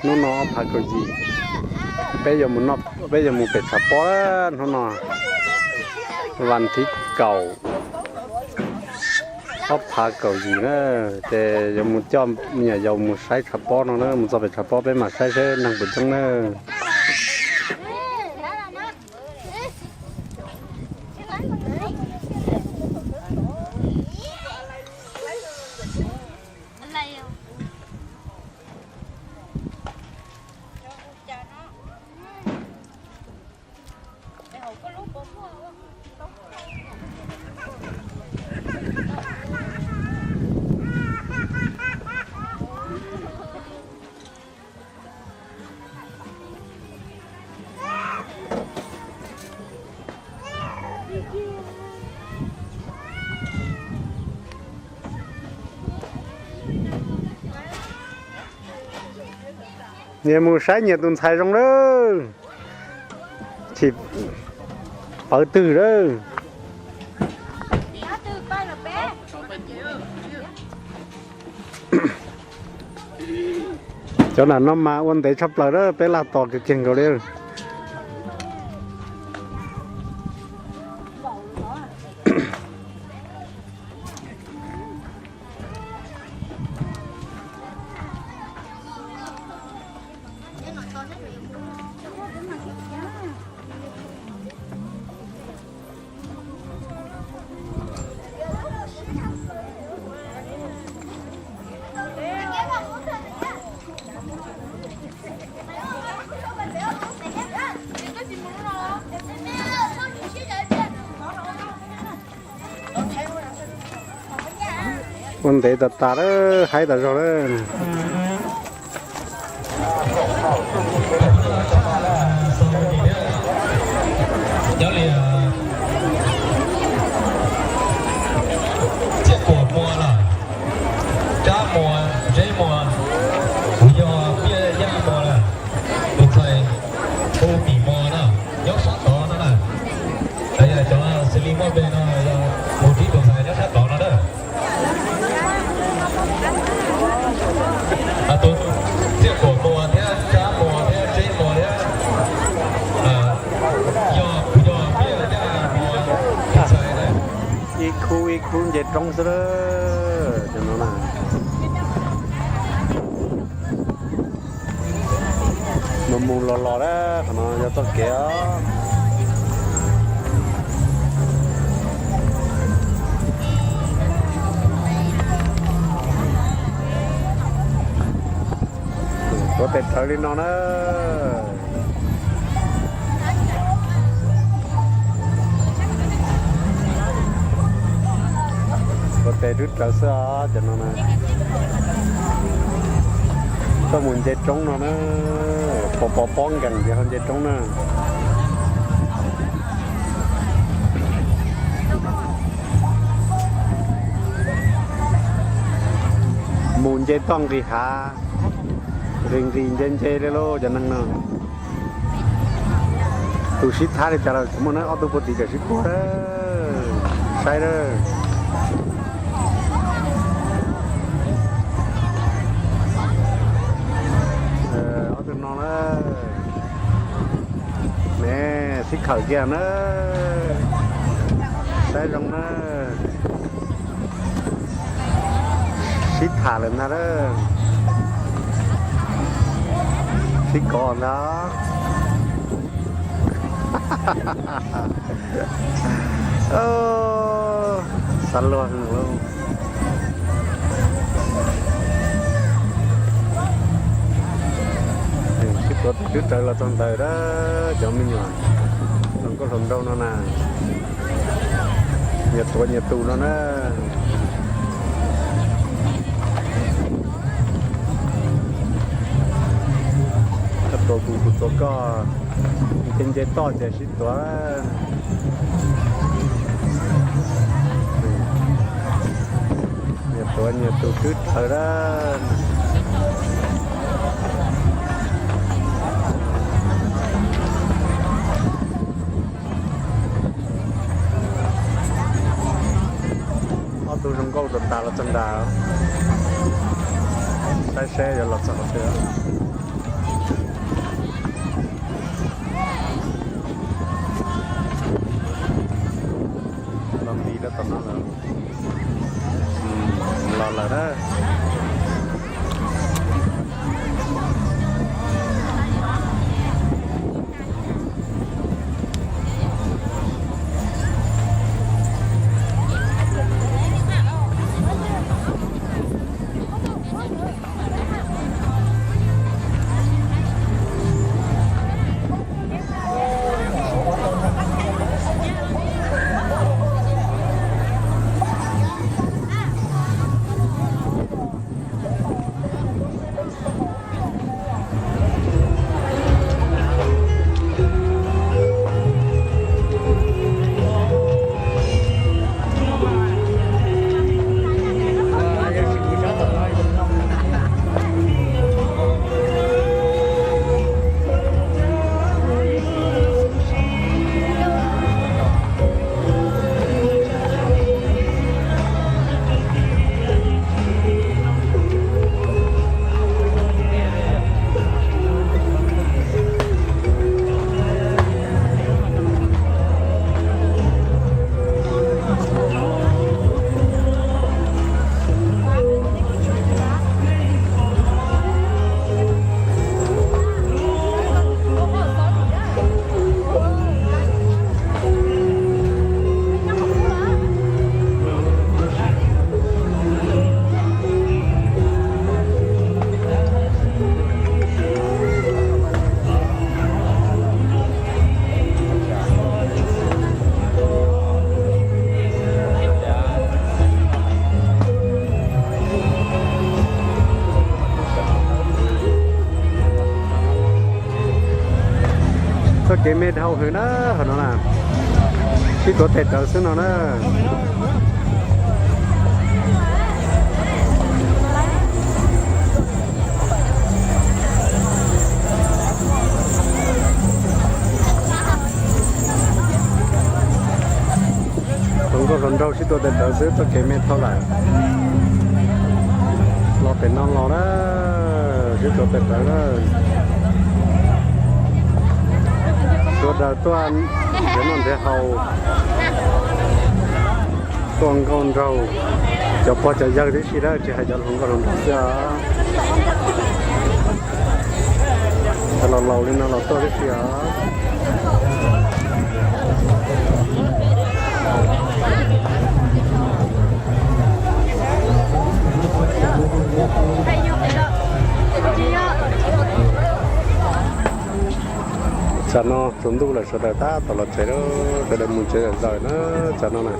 Hnub no ob phav kaum yim, peb yuav mus noj, peb yuav mus pem tshav pob hnub no, vas thib kaum, ob phav kaum yim na, ces yuav mus coj me nyuam yaus mus saib tshav pob no na, mus txog pem tshav pob peb mam saib seb neeg puas coob na. Nyias mus saib nyias tus ntxhais zoo lawm. Chim pawv twg lawm. Cov nam no mas ua ntev tshaj plaws lawm, peb laj tos kiag kiag nkaus li. Ua ntev tas tas lawm, haib tas zog lawm. Nyob li Txiaj Kuam Muas lawm, Tsab Muas, Zeb Muas, kuv yog Piaj Yaj Muas lawm, tus ntxhais hu Pim Muas na, nyob sab tod no na. Yog cov xws li muaj npe no yog tus tib tus ntxhais nyob sab tod no na. Tus Txiaj Kuam Muas thiab Tsab Muas thiab Zeb Muas thiab, yog, yog Piaj Yaj Muas tus ntxhais na. Ib khub ib khub nce roob xwb lawm cov no na. Mus mus los los lawm, qhov no yog txoj kev os. Tuav tes rawv li no na. Tuav tes twb rawv xwb os cov no na. Tuaj mus nce roob no na. Pos pos pob nkees ces ho nce roob na. Mus nce toj nqis hav, nqis nqis nce nce li lauj cov neeg no. Tus sib thab li cas los tsis muaj na, ob tug puag tim tseem sib puag. Saib na. Ob tug no na, ne sib khawm kiag na. Saib zoo na. Sib tham lawm ntag lauj. Sib kov ntag. Xav luag heev lauj. Sib tuav tes twb rawv los txog ntawm dab cov me nyuam hluas nkauj hluas nraug no na. Nyias tuav nyias tus no na. Koj tuav kuv, kuv tuav koj, nce nce toj ces sib tuav. Nyias tuav nyias tus twb rawv dab. Ob tug zoo nkauj tas tas los txog nrad. Saib yuav los txog qhov twg. Los nti rau tom no lawm. Los lawm na. Txoj kev me dhau heev na, qhov no na, sib tuav tes rawv xwb no na. Hluas nkauj hluas nraug sib tuav tes rawv xwb, txoj kev me dhau lawm. Los pem no los na, sib tuav tes rawv na. Sawv daws tuaj nrhiav noj nrhiav haus, tuaj nkauj nraug, cov pog cov yawg tib si na, tsis hais cov hluas nkauj hluas nraug xwb os. Cov laus laus li no los tuaj tib si os. Tsam no tsaus ntuj lawm, sawv daws tab tom los tsev, sawv daws mus tsev zom zaws na, tsam no na.